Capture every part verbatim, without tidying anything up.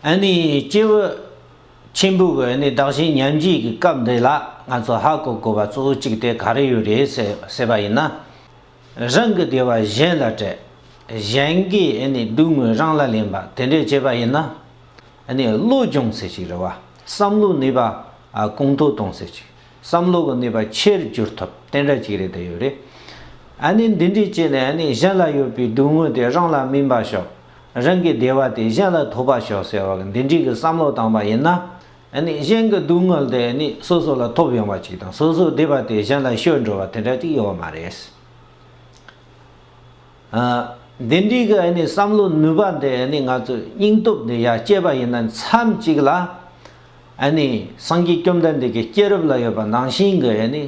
ཨ་ནི་སྐྱེས་བུ་ཆེན་པོ་གི་ཨ་ནི་བདག་གཞན་མཉམ་བརྗེ་གི་སྐབས་འདི་ལ་ང་ཚོ་ཧ་གོ་དགོས་པ་གཙོ་བོ་གཅིག་དེ་ག་རེ་ཡོད་རེད་ཟེར་ཟེར་བ་ཡིན་ན། རང་གི་བདེ་བ་གཞན་ལ་སྤྲད། གཞན་གྱི་ཨ་ནི་སྡུག་བསྔལ་རང་ལ་ལེན་པ་དེ་འདྲས་བྱས་པ་ཡིན་ན། ཨ་ནི་བློ་སྦྱོང་ཟེར་ཞིག་རེད་བ། བསམ་བློ་ནུས་པ་ཨ་གོང་མཐོར་གཏོང་ཟེར་ཞིག་བསམ་བློ་གི་ནུས་པ་ཆེར་འགྱུར་ཐུབ་དེ་འདྲ་ཅིག་རེད་དེ་ཡོད་རེད། ཨ་ནི་འདི་འདྲས་བྱས་ནས་ཨ་ནི་གཞན་ལ་ཡོད་པའི་སྡུག་བསྔལ་དེ་རང་ལ་སྨིན་པ་ཤོག་རང་གི་བདེ་བ་དེ་གཞན་ལ་ཐོབ་པ་ཤོག་ཟེར་བ་གི་འདི་འདྲས་ཀྱི་བསམ་བློ་བཏང་པ་ཡིན་ན། ཨ་ནི་གཞན་གྱི་སྡུག་བསྔལ་དེ་ཨ་ནི་སོ་སོ་ལ་ཐོབ་ཡོང་བ་ཅིག་དང་སོ་སོའི་བདེ་བ་དེ་གཞན་ལ་ཤོར་འགྲོ་བ་དེ་འདྲ་ཅིག་ཡོད་མ་རེད། ཨ། འདི་འདྲའི་གི་ཨ་ནི་བསམ་བློ་ནུས་པ་འདི་ཨ་ནི་ང་ཚོས་སྙིང་སྟོབས་འདི་ཡར་སྐྱེད་པ་ཡིན་ན་མཚམས་གཅིག་ལ། ཨ་ནི་སངས་རྒྱས་བཅོམ་ལྡན་འདས་ཀྱི་སྐྱེས་རབས་ལ་ཡོད་པ་ནང་བཞིན་གྱི་ཨ་ནི་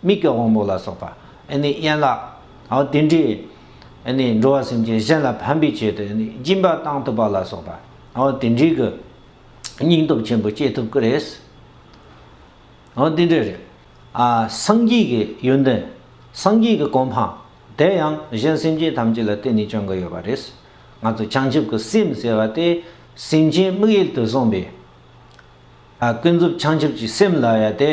མི་སྐྱོབ་དབང་པོ་ལ་སོགས་པ་ཨ་ནི་ཡན་ལག་འོ་དེ་འདྲའི་ཨ་ནི་འགྲོ་བ་སེམས་ཅན་གཞན་ལ་ཕན་པའི་ཆེད་དུ་ཨ་ནི་སྦྱིན་པ་བཏང་ཐུབ་པ་ལ་སོགས་པ་འོ་དེ་འདྲའི་གི་སྙིང་སྟོབས་ཆེན་པོ་སྐྱེ་ཐུབ་ཀྱི་རེད། འོ་འདི་འདྲ་རེད། ཨ། སངས་རྒྱས་ཀྱི་ཡོན་ཏན། སངས་རྒྱས་ཀྱི་གོ་འཕང་། དེ་ཡང་གཞན་སེམས་ཅན་ཐམས་ཅད་ལ་བརྟེན་ནས་བྱུང་གི་ཡོད་པ་རེད། ང་ཚོ་བྱང་ཆུབ་ཀྱི་སེམས་ཟེར་བ་དེ་སེམས་ཅན་དམིགས་ཡུལ་དུ་བཟུང་བའི། ཨ། ཀུན་རྫོབ་བྱང་ཆུབ་ཀྱི་སེམས་ལ་ཡ་དེ།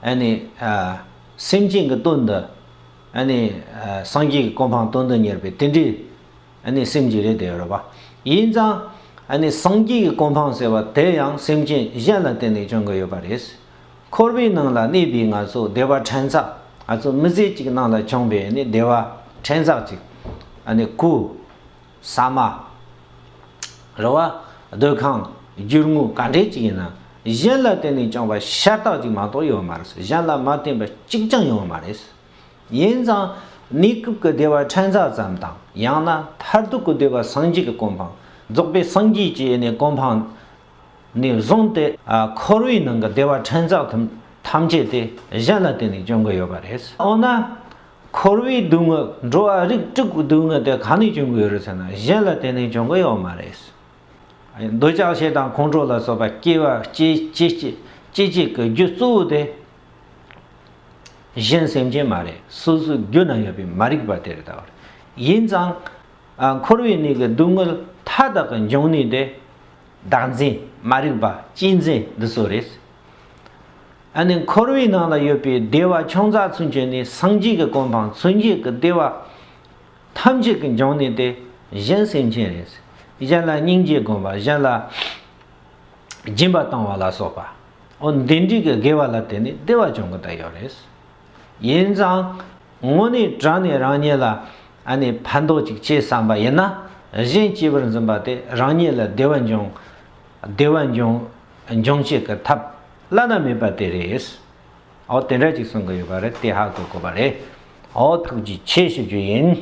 ཨ་ནི། ཨ། སེམས་ཅན་གྱི་དོན་དུ། ཨ་ནི། ཨ། སངས་རྒྱས་ཀྱི་གོ་འཕང་དོན་དུ་གཉེར་བའི་དེ་འདྲའི། ཨ་ནི་སེམས་ཀྱི་རེད་དེ་རེད་པ། ཡིན་ཙང་། ཨ་ནི་སངས་རྒྱས་ཀྱི་གོ་འཕང་ཟེར་བ་དེ་ཡང་སེམས་ཅན་གཞན་ལ་བརྟེན་ནས་བྱུང་གི་ཡོད་པ་རེད། འཁོར་བའི་ནང་ལ་གནས་པའི་ང་ཚོ་བདེ་བ་ཕྲན་ཚེགས། ང་ཚོ་མི་ཚེ་གཅིག་ནང་ལ་བྱུང་བའི་ཨ་ནི་བདེ་བ་ཕྲན་ཚེགས་གཅིག་ཨ་ནི་སྐུ། ཟ་མ། རེད་པ། སྡོད་ཁང་། རྒྱུ་དངོས་ག་འདྲས་གཅིག་ཡིན་ན། གཞན་ལ་བརྟེན་ནས་བྱུང་བ་ཤ་སྟག་ཅིག་མ་གཏོགས་ཡོད་མ་རེད། གཞན་ལ་མ་བརྟེན་པ་གཅིག་ཀྱང་ཡོད་མ་རེད། ཡིན་ཙང་། གནས་སྐབས་ཀྱི་བདེ་བ་ཕྲན་ཚེགས་ཙམ་དང་ཡང་ན་མཐར་ཐུག་གི་བདེ་བ་སངས་རྒྱས་ཀྱི་གོ་འཕང་། རྫོགས་པའི་སངས་རྒྱས་ཀྱི་ནི་གོ་འཕང་ནས་བཟུང་སྟེ། ཨ། འཁོར་བའི་ནང་གི་བདེ་བ་ཕྲན་ཚེགས་ཐམས་ཐམས་ཅད་དེ་གཞན་ལ་བརྟེན་ནས་བྱུང་གི་ཡོད་པ་རེད། འོ་ན། འཁོར་བའི་སྡུག་བསྔལ། འགྲོ་བ་རིགས་དྲུག་གི་སྡུག་བསྔལ་དེ་གང་ནས་བྱུང་གི་ཡོད་རེད་ཟེར་ན་གཞན་ལ་བརྟེན་ནས་བྱུང་གི་ཡོད་མ་རེད། འདོད་ཆགས་ཞེ་སྡང་ཁོང་ཁྲོ་ལ་སོགས་པ་སྐྱེ་བ་སྐྱེ་སྐྱེ་སྐྱེ་སྐྱེ་བྱེད་ཀྱི་རྒྱུ་གཙོ་བོ་དེ། གཞན་སེམས་ཅན་མ་རེད། སོ་སོའི་རྒྱུད་ན་ཡོད་པའི་མ་རིག་པ་དེ་རེད་ད་བར། ཡིན་ཙང་། ཨ། འཁོར་བའི་གནས་ཀྱི་སྡུག་བསྔལ་མཐའ་དག་གི་འབྱུང་གནས་དེ། བདག་འཛིན། མ་རིག་པ། གཅེས་འཛིན་འདི་ཚོ་རེད། ཨ་ནི་འཁོར་བའི་ནང་ལ་ཡོད་པའི་བདེ་བ་ཆུང་ཙག་ཚུན་ཆད་ནས་སངས་རྒྱས་ཀྱི་གོ་འཕང་མཚོན་བྱེད་ཀྱི་བདེ་བ། ཐམས་ཅད་ཀྱི་འབྱུང་གནས་དེ་གཞན་སེམས་ཅན་རེད། གཞན་ལ་སྙིང་རྗེ་སྒོམ་པ། གཞན་ལ་སྦྱིན་པ་བཏང་བ་ལ་སོགས་པ། འོ་འདི་འདྲའི་གི་དགེ་བ་ལ་བརྟེན་ནས་བདེ་བ་འབྱུང་གི་ད་ཡོད་རེད། ཡིན་ཙང་། དངོས་གནས་དྲང་ནས་རང་ཉིད་ལ་ཨ་ནི་ཕན་ཐོགས་ཅིག་བྱེད་བསམ་པ་ཡིན་ན། གཞན་གཅེས་པར་འཛིན་པ་དེ་རང་ཉིད་ལ་བདེ་བ་འབྱུང་། བདེ་བ་འབྱུང་། འབྱུང་བྱེད་ཀྱི་ཐབས་བླ་ན་མེད་པ་དེ་རེད། འོ་དེ་འདྲ་ཅིག་གསུང་གི་ཡོད་པ་རེད། དེ་ཧ་གོ་དགོས་པ་རེད། འོ་ཐུགས་རྗེ་ཆེ་ཞུ་རྒྱུ་ཡིན།